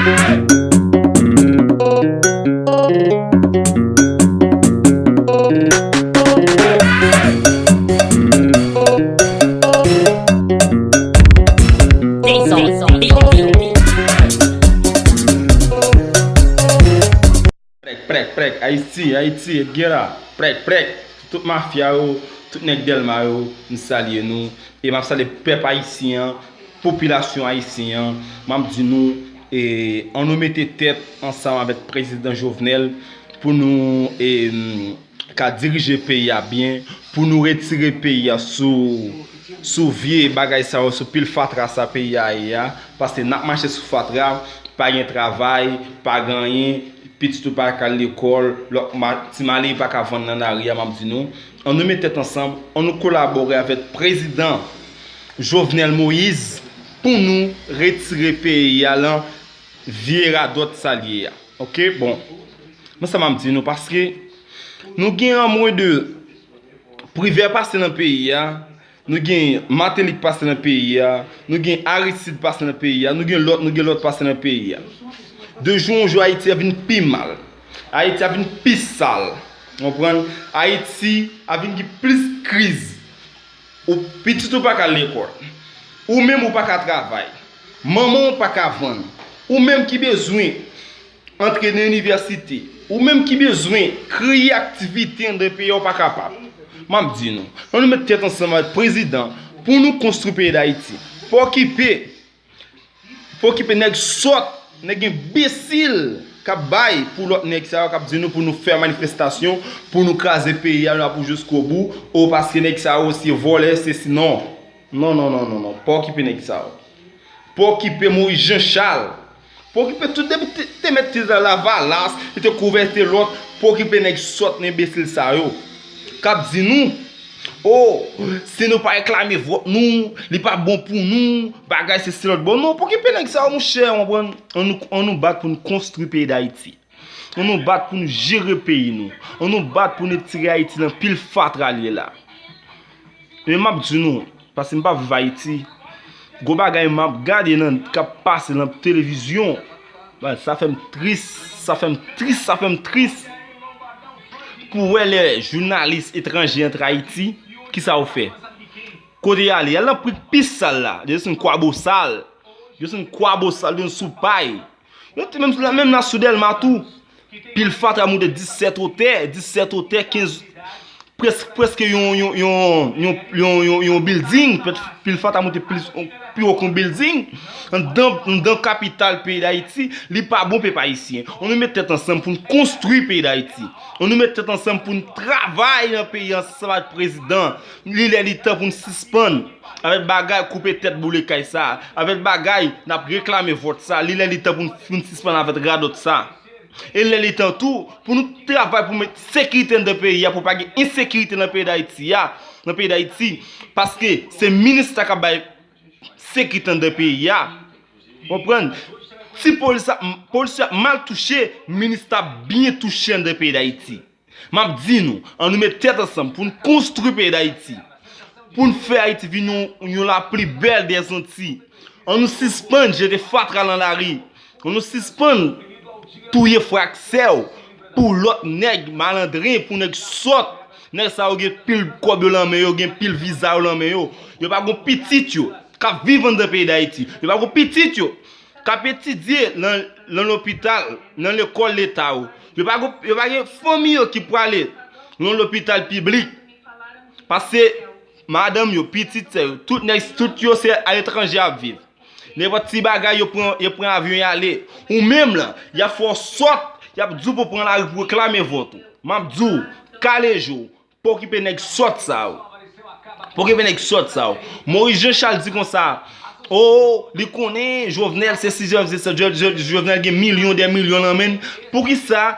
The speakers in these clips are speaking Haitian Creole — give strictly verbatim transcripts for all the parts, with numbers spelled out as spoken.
Prèk, prèk, prèk, Ayiti, Ayiti, Edgera, prèk, prèk, tout mafya yo, tout nèg Dèlma yo, m salye nou, e m ap salye pèp ayisyen an, popilasyon ayisyen an, m ap di nou, e, ann nou mete tèt ansanm avèk prezidan Jovenel pou nou, e, ka dirije peyi a byen, pou nou retire peyi a sou, sou vye bagay sa yo, sou pil fatra sa peyi a ye a, paske n ap mache sou fatra, pa gen travay, pa gen anyen, pitit ou pa ka al lekòl, lòt ma-, ti malere pa ka vann nan lari a, m ap di nou, ann nou met tèt ansanm, ann nou kolabore avèk prezidan Jovenel Moïse pou nou retire peyi a lan vye radòt sa l ye a. Oke, bon. Men sa m ap di nou, paske nou gen an mwen de Privè pase nan peyi a, nou gen Martelly pase nan peyi a, nou gen Aristide pase nan peyi a, nou gen lòt, nou gen lòt pase nan peyi a. De jou an jou, Ayiti a vin pi mal. Ayiti a vin pi sal. Konprann? Ayiti a vin gen plis kriz. Ou, pitit ou pa ka al lekòl. Ou menm ou pa ka travay. Manman w pa ka vann. Ou menm ki bezwen antre nan inivèsite. Ou menm ki bezwen kreye aktivite anndan peyi a, ou pa kapab. M ap di nou, ann nou met tèt ansanm avèk prezidan pou nou konstwi peyi Dayiti. Pa okipe, pa okipe nèg sòt, nèg enbesil k ap bay pou lòt nèg sa yo k ap di nou pou nou fè manifestasyon, pou nou kraze peyi a, nou ap pou jiskobou, o paske nèg sa yo se vòlè, se si, non. Non, non, non, non, non. Pa okipe nèg sa yo. Pa okipe Moïse Jean Charles. Pa okipe tout depi te, te mèt te Lavalas, li te kouvè te lòt. Pa okipe nèg sòt, enbesil sa yo. K ap di nou, o, si nou pa reklame vòt nou, li pa bon pou nou, bagay se si lòt bò. Non, pa okipe nèg sa yo, monchè, w konprann? Ann nou, ann nou bat pou nou konstwi peyi Dayiti. Ann nou bat pou nou jere peyi nou. Ann nou bat pou nou retire Ayiti nan pil fatra l ye la. Men m ap di nou, paske m pa viv Ayiti, gwo bagay m ap gade nan k ap pase nan televizyon, sa fè m tris, sa fè m tris, sa fè m tris. Pou wè lè jounalis etranje antre Ayiti, kisa yo fè? Kote y ale? Y al nan pri pi sal la. Yo se yon kwabosal. Yo se yon kwabosal, yo sou pay. Yo te menm, menm nan sou Dèlma tou. Pil fatra moute disèt wotè, disèt wotè, kenz, prèsk-, prèske yon, yon, yon, yon, yon, yon, yon bilding, pèt-, pil fatra moute plis, pi wo ke yon bilding. Anndan, anndan kapital peyi Dayiti, li pa bon pèp ayisyen. Ann nou met tèt ansanm pou n konstwi peyi Dayiti. Ann nou met tèt ansanm pou n travay nan peyi ansanm ak prezidan. Li lè li tan pou n sispann avèk bagay koupe tèt boule kay sa, avèk bagay n ap reklame vòt sa, li lè li tan pou n, pou n sispann avèk radòt sa. E lè li tan tou pou nou travay pou met sekirite anndan peyi a, pou pa gen ensekirite nan peyi Dayiti a, nan peyi Dayiti, paske se minis la k ap bay sekirite anndan peyi a. Konprann? Si polis ap, polis ap mal touche, minis la ap byen touche anndan peyi Dayiti. M ap di nou, ann nou met tèt ansanm pou n konstwi peyi Dayiti. Pou n fè Ayiti vin yon, yon lapli bèl dèzanti. Ann nou sispann jete fatra nan lari. Ann nou sispann touye frè ak sè w pou lòt nèg malandren, pou nèg sòt. Nèg sa yo gen pil kòb yo nan men yo, gen pil viza yo nan men yo. Yo pa gon pitit yo k ap viv anndan peyi Dayiti. Yo pa gon pitit yo k ap etidye nan, nan lopital, nan lekòl leta yo. Yo pa gon, yo pa gen fanmi yo ki prale nan lopital piblik. Paske madanm yo, pitit sè yo, tout nèg, tout yo se aletranje y ap viv. Nenpòt ti bagay, yo pran, yo pran avyon y ale. Ou menm lan, y ap fè w sòt, y ap di w pou w pran lari pou w reklame vòt ou. M ap di w, kale je w. Pa okipe nèg sòt sa yo. Pa okipe nèg sòt sa yo. Moïse Jean Charles di konsa, o, li konnen Jovenel se si, se, se, Jo-, Jo-, Jovenel gen milyon dè milyon nan men l. Poukisa,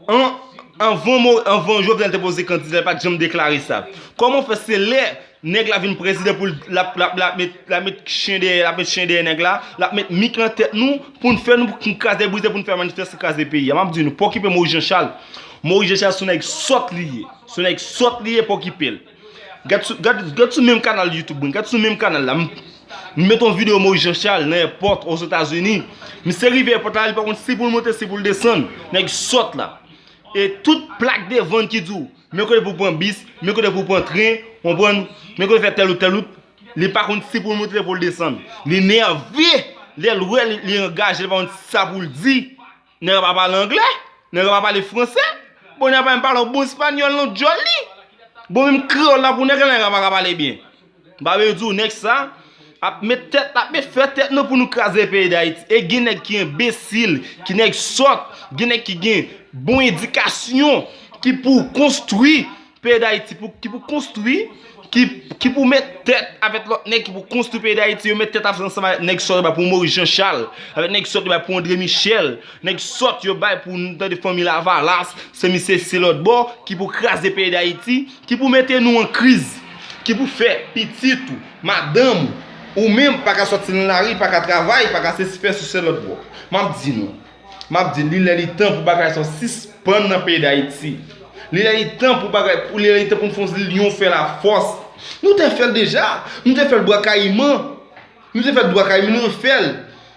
an, anvan Mo-, anvan Jovenel te poze kandida, li pa t janm deklare sa? Kòman fè se lè nèg la vin prezidan pou l, l ap, l ap, l ap met, l ap met chen dèyè, l ap met chen dèyè nèg la, l ap met mik nan tèt nou pou n fè nou, pou n kraze brize, pou n fè manifeste kraze peyi a? M ap di nou, pa okipe Moïse Jean Charles. Moïse Jean Charles se yon nèg sòt li ye. Se yon nèg sòt li ye, pa okipe l. Gad sou, gad, gad sou menm kanal YouTube mwen, gad sou menm kanal la. M, M met yon videyo Maurice Jean Charles nan èpòt Ozetazini. Misye rive èpòt la, li pa konn si pou l monte, si pou l desann. Nèg sòt la. E tout plak devan ki di w, men kote pou pran bis, men kote pou pran tren, konprann, men kote fè tèl wout, tèl wout. Li pa konn si pou l monte, pou l desann. Li nève, lè l wè li, li angaje, li pa konn sa pou l di. Nèg la pa pale anglè, nèg la pa pale fransè. Bon, nèg la pa menm pale yon bon espanyòl non, djòl li. Bon, menm kreyòl la pou nèg la, nèg la pa ka pale byen. M pa vle di w, nèg sa ap met tèt, ap met fè tèt nou pou nou kraze peyi Dayiti. E gen nèg ki enbesil, ki nèg sòt, gen nèg ki gen bon edikasyon, ki pou konstwi peyi Dayiti, pou, ki pou konstwi, ki, ki pou met tèt avèk lòt nèg ki pou konstwi peyi Dayiti, yo met tèt ansanm avèk nèg sòt yo bay pou Maurice Jean Charles, avèk nèg sòt yo bay pou André Michel, nèg sòt yo bay pou nou tande fanmi Lavalas, se misye se lòt bò, ki pou kraze peyi Dayiti, ki pou mete nou an kriz, ki pou fè pitit ou, madanm ou, ou menm pa ka sòti nan lari, pa ka travay, pa ka sesi fè sou se lòt bò. M ap di nou, M ap di, li lè li tan pou bagay sa sispann nan peyi Dayiti. Li lè li tan pou bagay, pou li lè li tan pou n fè yon linyon fè lafòs. Nou te fè l deja. Nou te fè l Bwa Kayiman. Nou te fè l Bwa Kayiman, nou fè l.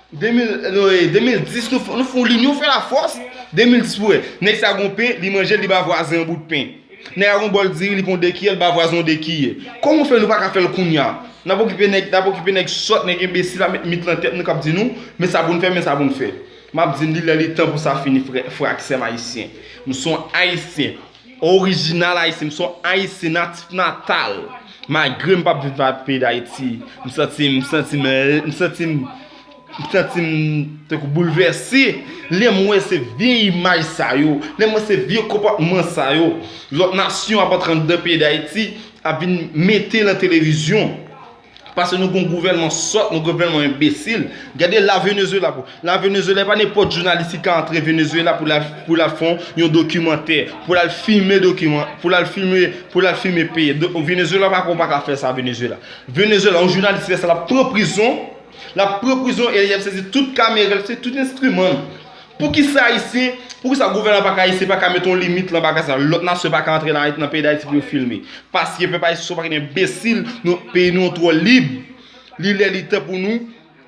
De mil, nou, e, de mil dis, nou fè, nou fè yon linyon fè lafòs. De mil dis pou wè. Nèg sa gon pen, li manje, li ba vwazen yon bout pen. Nèg la gon bòl diri, li pran yon dekiyè, li ba vwazen yon dekiyè. Kòman w fè nou pa ka fè l kounye a? N ap okipe nèg, n ap okipe nèg sòt, nèg enbesil la met mit lan tèt nou k ap di nou, men sa pou n fè, men sa pou n fè. M ap di n, li lè li tan pou sa fini, frè, frè ak sè m ayisyen. M se yon ayisyen, orijinal ayisyen, m se yon ayisyen natif natal. Malgre m p ap viv nan peyi Dayiti, m santi m, m santi m, m santi m, m santi m tankou boulvèse. Lè m wè se vye imaj sa yo, lè m wè se vye konpòtman sa yo, lòt nasyon ap antre anndan peyi Dayiti, ap vin mete nan televizyon. Paske nou gon gouvènman sòt, nou gouvènman enbesil. Gade la Venezuela pou. La Venezuela, e pa nenpòt jounalis ki ka antre Venezuela pou l al, pou l al fè yon dokimantè, pou l al filme dokiman, pou l al filme, pou l al filme peyi. Do, Venezuela pa konn pa ka fè sa Venezuela. Venezuela, yon jounalis fè sa, l ap pran prizon, l ap pran prizon e y ap sezi tout kamera, l ap sezi tout enstriman. Poukisa ayisyen, poukisa gouvènman pa ka ayisyen pa ka mete yon limit lan bagay sa? Lòt nasyon pa ka antre nan, nan peyi Dayiti pou yo filme. Paske pèp ayisyen se yon pakèt enbesil, nou, peyi nou an twò lib. Li lè li tan pou nou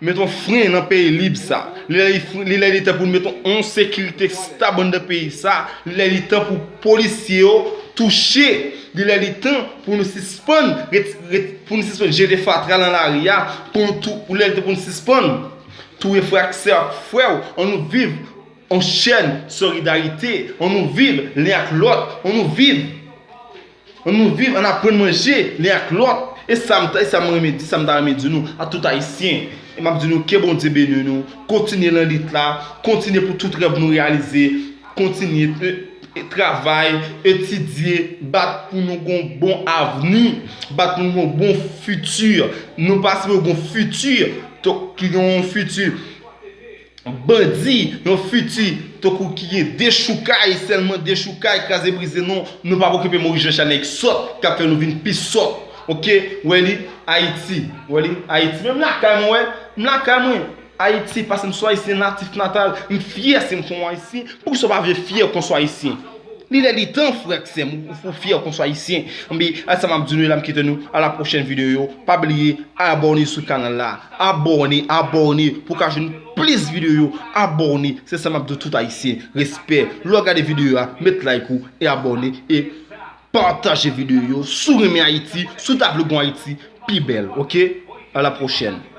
mete yon fren nan peyi lib sa. Li lè li, li lè li tan pou nou mete yon sekirite stab anndan peyi sa. Li lè li tan pou polisye yo touche. Li lè li tan pou nou sispann ret-, ret-, pou nou sispann jete fatra nan lari a. Pou nou tou, li lè li tan pou nou sispann touye frè ak sè ak frè w. Ann nou viv an chèn solidarite. Ann nou viv len ak lòt. Ann nou viv. Ann nou viv, ann aprann manje len ak lòt. E sa m ta, e sa m renmen di, sa m ta renmen di nou a tout ayisyen. E m ap di nou ke Bondye beni nou. Kontinye nan lit la. Kontinye pou tout rèv nou reyalize. Kontinye, e, e, travay, etidye, bat pou nou gon bon avni. Bat pou nou gon bon fiti. Nou pa sipòte gon fiti, tonk, ki gen yon fiti bandi, yon fiti tankou ki gen dechoukay, sèlman dechoukay, kraze brize, non. Nou p ap okipe Maurice Jean Charles, nèg sòt k ap fè nou vin pi sòt. Oke? Wè li, Ayiti. Wè li, Ayiti. Menm lakay mwen, wè, m lakay mwen. Ayiti, paske m se yon ayisyen natif natal, m fyè si m se yon ayisyen. Poukisa w pa vle fyè kon se yon ayisyen? Li lè li tan, frè ak sè m, ou, ou fyè kon se yon ayisyen. Anben, a sa m ap di nou, e la m kite nou. A la pwochèn videyo. Pa bliye abòne sou kanal la. Abòne, abòne pou w ka jwenn plis videyo. Abòne. Se sa m ap di tout ayisyen. Respè. Lè w gade videyo a, met like ou e abòne e pataje videyo. Si w renmen Ayiti, si w ta vle gon Ayiti pi bèl, oke? A la pwochèn.